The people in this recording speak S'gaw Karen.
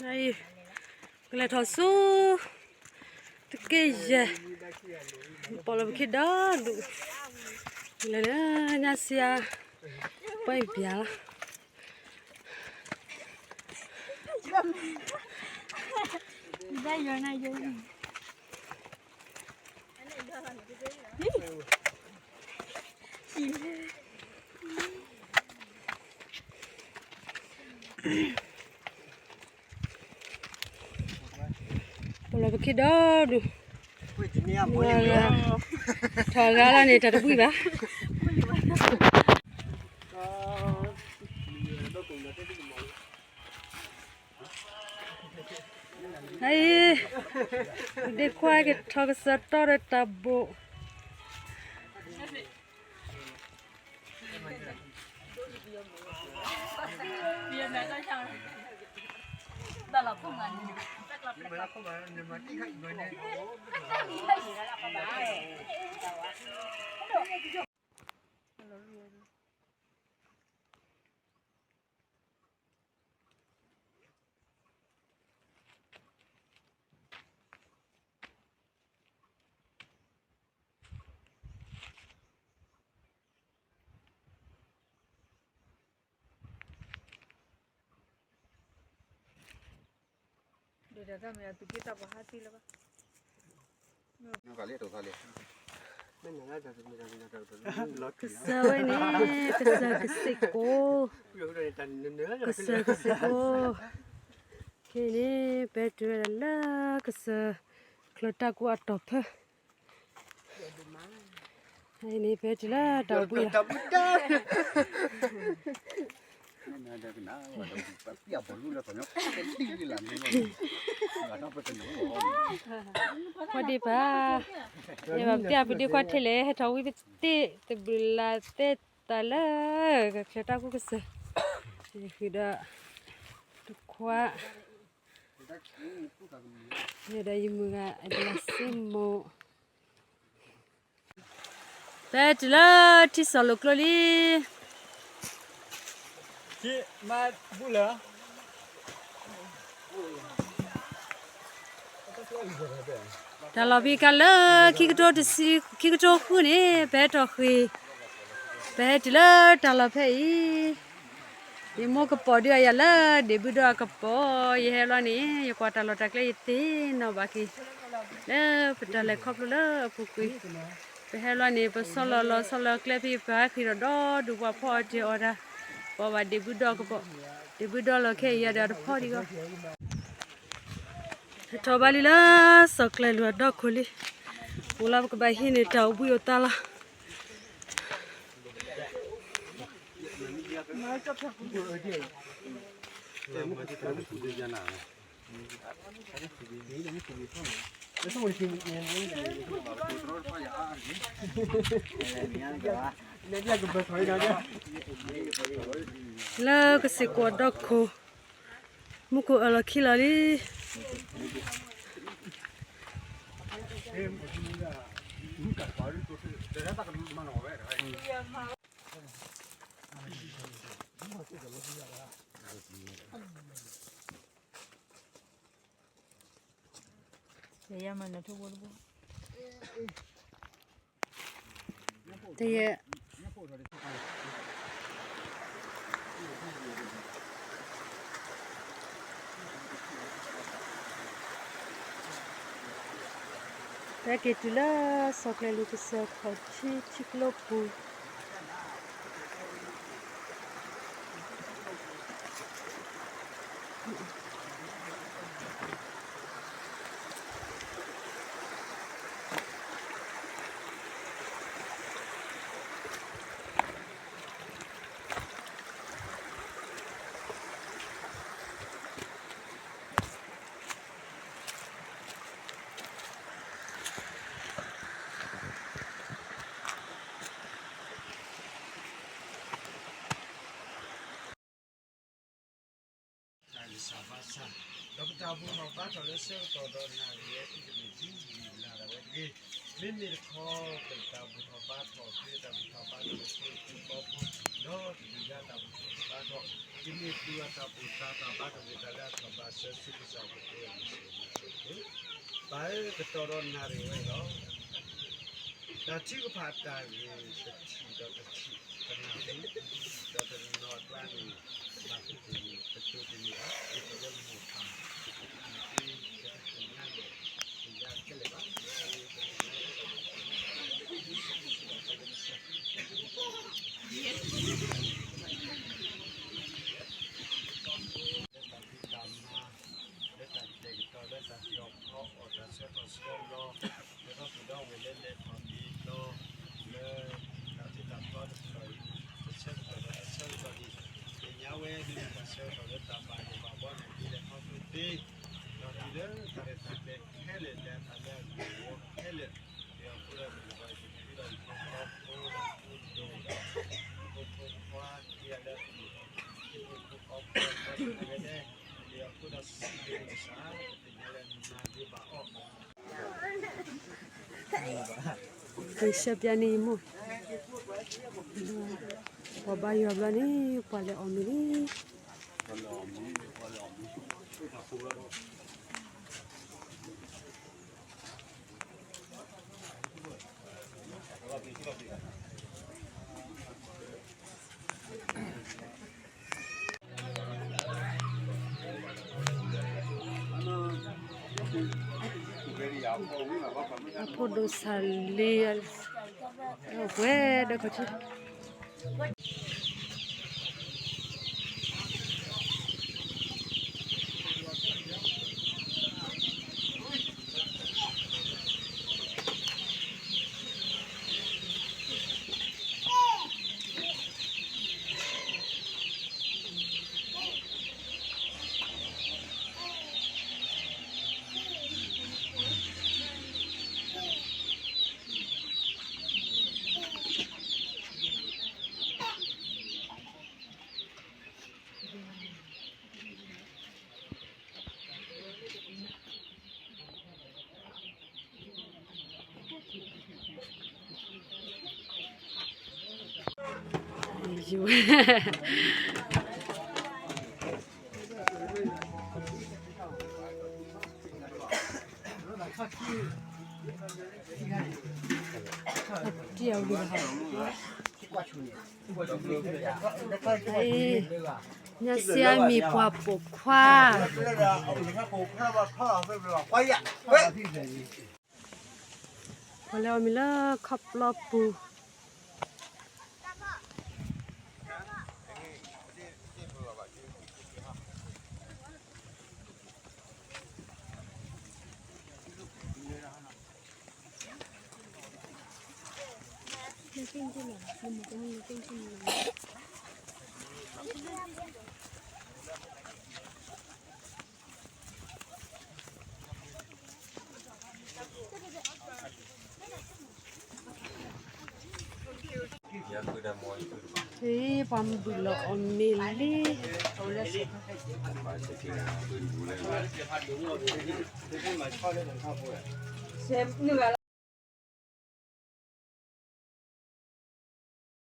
အံၤ ကလဲၤထီၣ်ဆူ တက့ၢ်ယဲၢ် ပိာ်လီၤပခံဒီဒူၣ် လဲၤလၢညါစံယါ ပှၤအံၤပျၢ်လီၤ ပိာ်လီၤပခံဒီဒူၣ် ထီၣ်ဂၤလီၤန့ၣ် တၢ်တဘှံးဘၣ် အံၤ ဒ့ခွါကထီၣ်ကစၢၢ်တီဒီးတၢ်ဘိၣ် ဒ်တၢ်မ့ၢ်အသူၣ်က့တၢ်ပှၤဟးသံလၢၤဘၣ် ကစၢ်ဝဲန့ၣ် ကစၢ်ကစ့ၢ်ကီး ကစၢ်ကစ့ၢ်ကီး ခဲအံၤန့ၣ် ပတုၤဝဲဒၣ်လၢကစၢၢ် ချၢၣ်တၢ်ကူအတီၢ်ဖၢ အံၤန့ၣ် ပတုၤလၢတၢ်အိၣ်ဘှံးလီၤ ဖီဒ့ပၢ် ယဘၣ်ပျၢ်ပဒ့ခွါထဲလဲၣ် ဟဲထီၣ်ဝံၤပသ့ၣ် တဘျုးလၢ်သဲတၢ်လၢ ကချၢၣ်တၢ်ကူကစၢၢ် ယဃုာ်ဒီး တခွါ ယဒီးယမုၢ်ဂၤ အဒလၢစ့မိၣ် ပတုၤလၢထံစီၤလိာ်ကျိလံ တၢ်လီၢ်ဖဲကလၢ ခံကထိတဆံ ခံကထိဃုန့ၣ် ပဟဲထီၣ်ဃ့ၢ် ပဟဲတုၤလၢတၢ်လီၢ်ဖဲအံၤ ယမိၢ်ကပီၤဒုးအယၤလၢဒ့ၣ်ဘုဒီအကပီၤ ယဟဲလီၤန့ၣ် ယကွၢ်တၢ်လီၢ်တၢ်ကျဲယသ့ၣ်နီၣ်ဘၣ်က့ၤ လၢပတၢ်လဲၤခီဖျိလၢအပူၤကွံာ် ပဟဲလီၤန့ၣ် ပဆီလီၤလီၤဆီလီၤကျဲဖဲပဟဲဃ့ၢ်ဒီးဒီဒူၣ်ပှၤဖီအီၣ်တ့ၢ်အီၣ်တၢ် ပအီၣ်ဘၣ်ဒ့ၣ်ဘုဒီကပီၤ ဒ့ၣ်ဘုဒီလီၢ်ခဲအံၤဒီးတဖီဒံးဂီၢ် ဟဲထီၣ်ဘၣ်လံလၢစီၤကျဲလူၤအဒီခိၣ်လံ အိၣ်လၢပကဘၣ်ဟံးန့ၢ်တၢ်အိၣ်ဘှံးအိၣ်သါလီၤ လၢကစ့ၢ်ကီးဒီခိၣ် မူခိၣ်အၢၣ်လီၤခံလီၤလံ တယဲၢ် ပက့ၤတုၤလၢစီၤကျဲလူၤကစၢၢ်ခီၣ်ထံးထံကျိပူၤ တၢ်ဂံၢ်စၢ်ဘါစၢ်, ဒီးပတၢ်ဘူၣ်ထီၣ်ဘါထီၣ်လၢဆၢကတီၢ်ဒီးနၣ်ရံၣ်ဝဲအံၤတမ့ၢ်ဒ်ယမုၢ်လၢ်ဒၣ်ဝဲတဂ့ၤ. မ့မ့ၢ်တခီ ပတၢ်ဘူၣ်ထီၣ်ဘါထီၣ် ပတၢ်ဘူၣ်ထီၣ်ဘါထီၣ်လၢဆၢကတီၢ် ဒီးတမ့ၢ်ဒၣ်တၢ်ဘူၣ်ထီၣ်ဘါထီၣ်, တမ့ၢ်ဃုအတၢ်ဘူၣ်တၢ်ဘါထီၣ် တၢ်ဘါကမ့ၢ်တၢ်လၢအထီၣ်ဘးဆၢ ဆူကစၢ်ခရံာ်အမံၤစ့ၢ်ကီးန့ၣ်တက့ၢ်. ပၢ်ဧၢကတီၤဒီးနၣ်ရံၣ်ဝဲအံၤလီၤ. တၢ်ထုကဖၣ်တၢ်ဂ့ၢ်တထံၣ်ဒီးတထံၣ် ပနၢ်ဟူ, ဒီးတနီၤအကျါန့ၣ် ဘၣ်သ့ၣ်သ့ၣ်န့ၣ် ပတိၢ်တန့ၢ်ဘၣ်, ဒ်သိးလၢမိၢ်ပၢ် ပတသ့ၣ်ညါလၢာ် ပယါခဲလၢာ်ဘၣ်. လၢတၢ်ဖံးတၢ်မၤ, လၢတၢ်တဲာ်ကတီၤ, လၢတၢ်တီၢ်ဖီအီၣ်တၢ်ဆၢကတီၢ်ဆၢလီၤ, လၢထီၣ်ပူၤဒီဝဲၢ်လၢလဲၤထီၣ်လံလီၤ, လၢတၢ်ထံၣ်တၢ်ဖျီတကတီၢ်အံၤ တဆၢကတီၢ်ဒီးတဆၢကတီၢ်န့ၣ် သ့ၣ်ညါဝဲဒ်လဲၤထီၣ်ဆၢကတီၢ်လၢတၢ်ဘၣ်ယိၣ်ဘၣ်ဘီန့ၣ် ဒ်လဲၤထီၣ်သ့သ့, ဒီးတုၤလၢတၢ်ရဲၣ်တၢ်ကျဲၤခဲလၢာ်လၢတၢ်လၢအဂ့ၤအဝီခဲလၢာ်, ဒီးအဃိဒီးမ့ၢ်ကဘီယူၤ ဖိဒိၣ်ဖိထၢဖိဒိၣ်ဖိခွါခံဂၤလၢအမ့ၢ် ဖိဖိဖိအီဖိအီဖိတဂၤလဲၣ်, ဒီးအဃိဒီးစံးဘျုးကစၢ် သ့ၣ်ညါလၢနမၤဂ့ၤဘၣ်အီၤ ကဆှၢပျါန့ၢ်ယမိၢ်, ပှၤဘါယွၤဘျီန့ၣ် ပှၤလဲၤအီၣ်မ့ၤလံ. ဖိဒိၣ်စၢ်လံ, ဝဲဒီးခီၣ်ထံး ညါစ့အမံၤပှၤပိာ်ခွါ, ပှၤလဲၤအီၣ်မ့ၤလၢခီၣ်ပျီပူၤ. ပှၤမုၢ်လီၤအီၣ်မ့ၤလံ.